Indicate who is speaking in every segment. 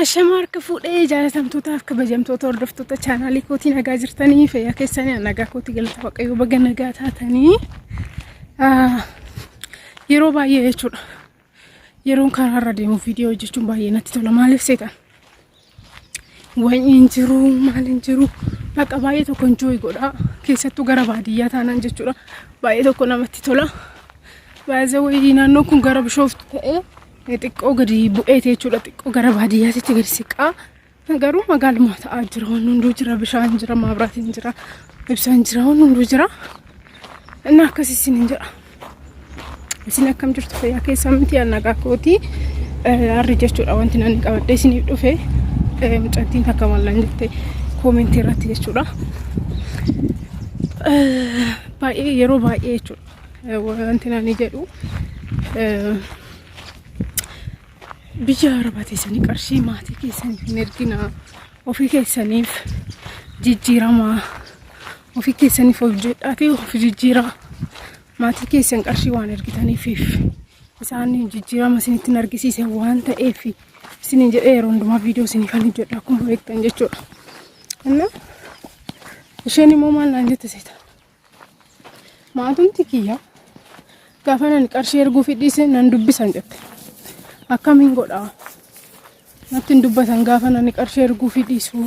Speaker 1: Ashama harka fuudhee jaalatamtootaaf kabajamtoota hordoftoota chaanaalii kootii nagaa jirtanii fayyaa keessanii nagaa kootii galata waaqayyoo baga nagaa taatanii yeroo baay'ee jechuudha. Yeroon karaarra deemu viidiyoo hojjechuun baay'ee natti tola maaliif seetan wanni hin jiru maal hin jiru bakka baay'ee tokko enjoy godha keessattuu gara baadiyyaa taanaan jechuudha baay'ee tokko namatti tola. Baay'ee wayii naannoon kun gara bishooftu ta'ee xiqqoo gadi bu'eeti jechuudha. Xiqqoo gara baadiyyaatitti gadi siqaa. Garuu magaaluma ta'aa jira. Waan hunduu jira. Bishaan jira, maabiraatiin jira, ibsaan jira, waan hunduu jira. Inni akkasii isiniin jedha. Isin akkam jirtu fayyaa keessan miti an nagaa kooti. Harri jechuudha wanti nani qabadhee isiniif dhufe mucattiin takka mallan jette koomentii irratti jechuudha. Baay'ee yeroo baay'ee jechuudha wanti nani jedhu biyya arabaa teessanii qarshii maatii keessaniif hin erginaa ofii keessaniif jijjiiramaa ofii keessaniif hojjedhaatii of jijjiiraa maatii keessan qarshii waan ergitaniif isaan jijjiirama isinitti hin argisiise waan ta'eef isiniin jedhee yeroo hundumaa viidiyoo isiniif kan hojjedhu akkuma beektan jechuudha. Inna isheen immoo maal naan jette seeta? Maatumti kiyya gaafa nan qarshii erguuf dhiise nan dubbisan jette. Akkamiin godhaa? Natti hin dubbatan gaafa nani qarshii erguuf dhiisu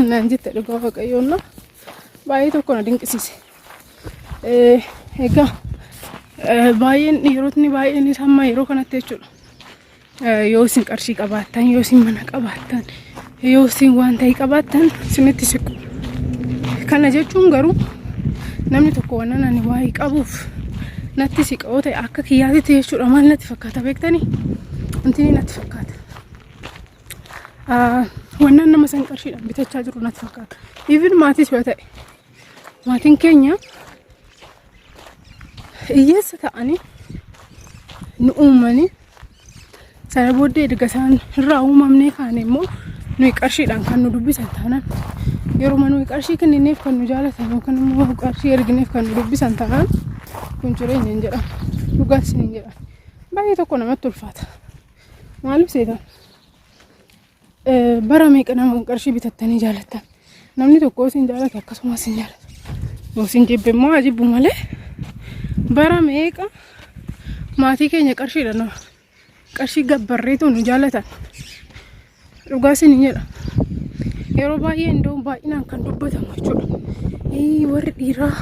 Speaker 1: naan jette dhugaa waaqayyoonna baay'ee tokko na dinqisiise. Egaa baay'een dhiirotni baay'eenis hamma yeroo kanatti jechuudha. Yoo isin qarshii qabaattan, yoo isin mana qabaattan, yoo isin waan ta'e qabaattan isinitti siqu. Kana jechuun garuu namni tokko waan ani waa'ee qabuuf natti siqa yoo ta'e akka kiyyaatitti jechuudha maal natti fakkaata beektanii? Wanti natti fakkaata. Wannan nama san qarshiidhaan bitachaa jiru natti fakkaata. Even maatis yoo ta'e maatiin keenya hiyyeessa ta'anii nu uumanii sana booddee erga isaan irraa uumamnee kaane immoo nuyi qarshiidhaan kan nu dubbisan taanaan yeruma nuyi qarshii kennineef kan nu jaalatan yookaan immoo qarshii ergineef kan nu dubbisan taanaan kun jireenya hin jedhamu. Dhugaas hin jedhamu. Baay'ee tokko namatti ulfaata. Maaliif seetan? Bara meeqa nama qarshii bitattanii jaalattan? Namni tokko isin jaalate akkasumas isin jaalata. Yoo isin jibbe immoo haa jibbu malee bara meeqa maatii keenya qarshiidha nama qarshii gabbarreetu nu jaalatan. Dhugaa isin hin jedha. Yeroo baay'ee iddoo baay'inaan kan dubbatamu jechuudha. Warri dhiiraa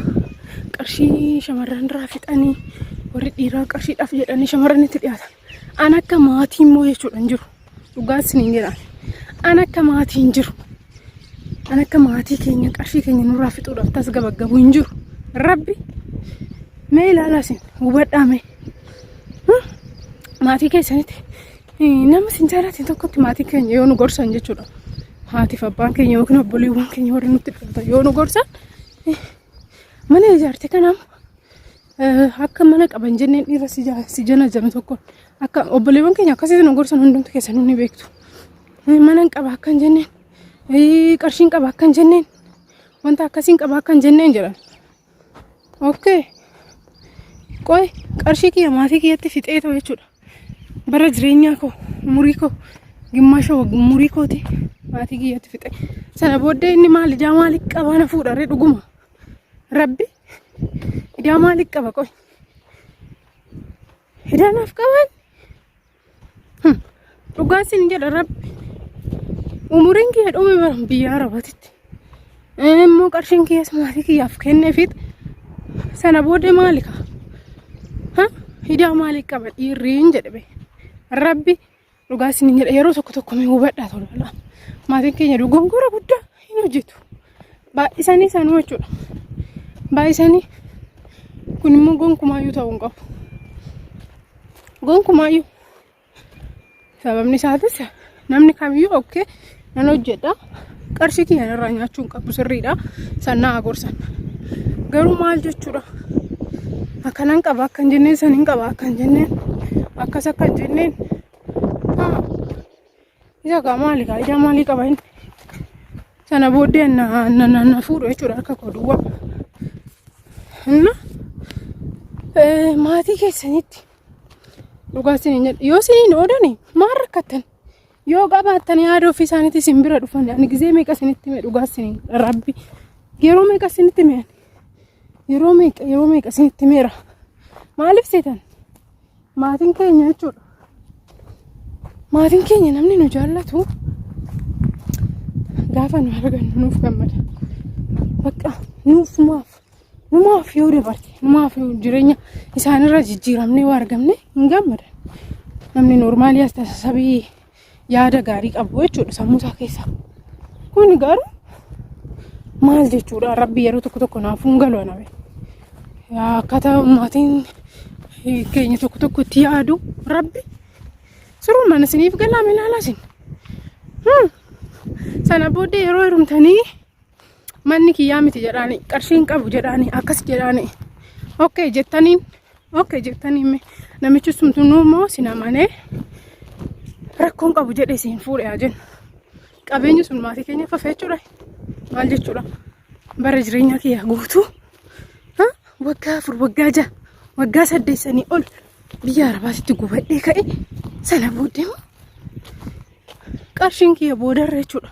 Speaker 1: qarshii shamarran irraa fixanii warri dhiiraa qarshiidhaaf jedhanii shamarranitti dhiyaatan. An akka maatii immoo jechuudha hin jiru. Dhugaa isiniin jedha. An akka maatii hin jiru. An akka maatii keenya qarshii keenya nurraa fixuudhaaf tasgabaggabu hin jiru. Rabbi mee ilaalaa isin hubadhaa mee. Maatii keessanitti nama isin jaalatin tokkotti maatii keenya yoo nu gorsan jechuudha. Haatiif abbaan keenya yookiin obboleewwan keenya warri nutti dhiyaatan yoo nu gorsan mana ijaarte kanaaf akka mana qaban jenneen dhiira si jana jana tokko akka obboleewwan keenya akkasitti nu gorsan hundumtu keessanuu ni beektu. Mana hin qaba akka hin jenneen qarshiin qaba akka hin jenneen wanta akkasiin qaba akka hin jenneen jedhan. Okay. Qoy qarshii kiyya maatii kiyyatti fixee ta'u jechuudha. Bara jireenyaa koo umurii koo gimmaasha umurii kooti maatii kiyyatti fixee. Sana booddee inni maal ijaa maalii qabaa na fuudharee dhuguma. Rabbi idaa maalii qaba qoy. Idaa naaf qaban. Dhugaa isin jedha rabbi. Umuriin kiyya dhume bara biyya Arabaatitti. Immoo qarshiin kiyyas maatii kiyyaaf kennee fixe. Sana booddee maali kaa? Idaa maalii qaba dhiirriin jedhe bee. Rabbi dhugaa isin jedha yeroo tokko tokko mee hubadhaa tolfala. Maatiin keenya dogongora guddaa hin hojjetu. Baay'isanii sanuu jechuudha. Baay'isanii kun immoo gonkumaayyuu ta'uu hin qabu. Gonkumaayyuu sababni isaatis namni kamiyyuu okkee nan hojjedha. Qarshii kiyya irraa nyaachuu hin qabu sirriidha. Sannaa gorsan. Garuu maal jechuudha? Akkanan qaba akka hin jenneen san hin qaba akka hin jenneen akkas akka hin jenneen. Isa kaa maali kaa ijaa maalii qaba inni? Sana booddee na na na na fuudhu jechuudha harka koo duwwaa. Inna maatii keessanitti dhugaa isin hin jedhu yoo isin hin oodani maal rakkattan? Yoo qabaattan yaada ofii isaaniitti isin bira dhufan. Ani gizee meeqa isinitti hime dhugaa isin rabbi. Yeroo meeqa isinitti hime ani. Yeroo meeqa yeroo meeqa isinitti himeera. Maaliif seetan? Maatiin keenya jechuudha. Maatiin keenya namni nu jaallatu gaafa nu argannu nuuf gammada. Bakka nuuf maaf numaaf yoo dabarte numaaf yoo jireenya isaanirra jijjiiramnee yoo argamne hin gammadan. Namni noormaalii as tasasabii yaada gaarii qabu jechuudha sammuu isaa keessa. Kun garuu maal jechuudha rabbi yeroo tokko tokko naaf hin galu ana. Akkaataa maatiin keenya tokko tokko itti yaadu rabbi suruma isiniif galaa ilaalaa isin. Sana booddee yeroo heerumtanii manni kiyyaa miti jedhaani qarshiin qabu jedhaani akkas jedhaani okay jettaniin okay jettaniin namichi sun tunuu immoo sin amanee rakkoon qabu jedhe siin fuudhe haa jennu. Qabeenyi sun maatii keenya fafe jechuudha. Maal jechuudha? Bara jireenya kiyya guutuu waggaa 4 waggaa 6 waggaa 8 sanii ol biyya Arabaatitti gubadhee ka'e sana booddee immoo qarshiin kiyya boodarra jechuudha.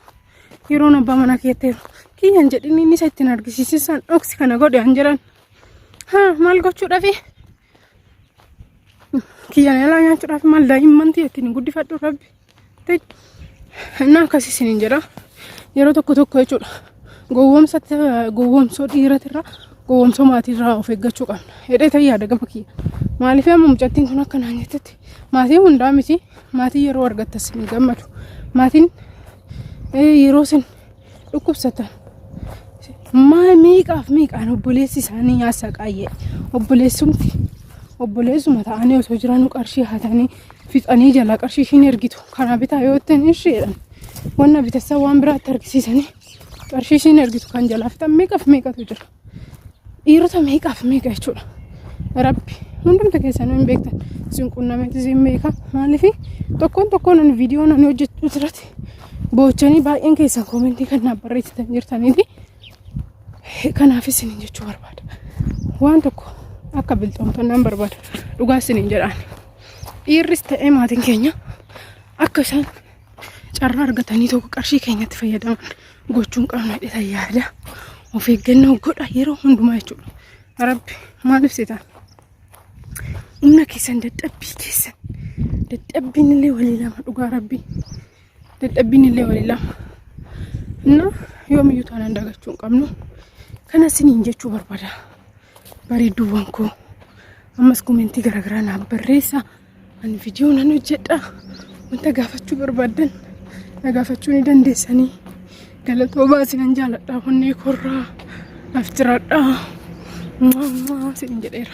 Speaker 1: Yeroon abbaa manaa kiyyatti heeru kiyyan jedhin inni isa ittiin argisiisan dhoksi kana godhe an jedhan. Haa maal gochuudhaafi? Kiyyaan alaa nyaachuudhaaf maal daa'imman tiyya ittiin guddifadhu rabbi. Innaa akkas isiniin jedha. Yeroo tokko tokko jechuudha. Gowwoomsa gowwoomsoo dhiiratirraa gowwoomsoo maatiirraa of eeggachuu qabna. Jedhee ta'e yaada gama kiyya. Maaliif amma mucattiin kun akka naan jettetti maatii hundaa miti maatii yeroo argattas ni gammadu. Maatiin yeroo isin dhukkubsatan maa meeqaaf meeqaan obboleessi isaanii nyaasa qaayyee obboleessumti obboleessuma ta'anii osoo jiranuu qarshii hatanii fixanii jalaa qarshii ishiin ergitu kana bitaa yoo ittiin isheedhan wanna bitassa waan biraatti argisiisanii qarshii ishiin ergitu kan jalaa fixan meeqaaf meeqatu jira. Dhiirota meeqaaf meeqa jechuudha. Rabbi hundumti keessanuu hin beektan isin qunnameetis hin beeka maaliif tokkoon tokkoon ani viidiyoon ani hojjechuu irratti boochanii baay'een keessan koomentii kan naaf barreessitan jirtaniiti. Kanaaf isinin jechuu barbaada. Waan tokko akka bilxoomtan nan barbaada. Dhugaa isinin jedhaan. Dhiirris ta'ee maatiin keenya akka isaan carraa argatanii tokko qarshii keenyatti fayyadaman gochuun qabna jedhee yaada. Of eeggannoo godha yeroo hundumaa jechuudha. Rabbi maal ibsitan? Humna keessan dadhabbii keessan dadhabbiin illee walii lama dhugaa rabbi dadhabbiin illee walii lama. Inna yoomiyyuu taanaan dagachuu hin qabnu. Kana isiniin jechuu barbaada. Bareedduuwwan koo ammas komentii garaagaraa naaf barreessaa. Ani viidiyoo nan hojjedha. Wanta gaafachuu barbaaddan na gaafachuu ni dandeessanii. Galatoomaa isinan jaaladha. Onnee korraa naaf jiraadha. Mwaa mwaa isinin jedheera.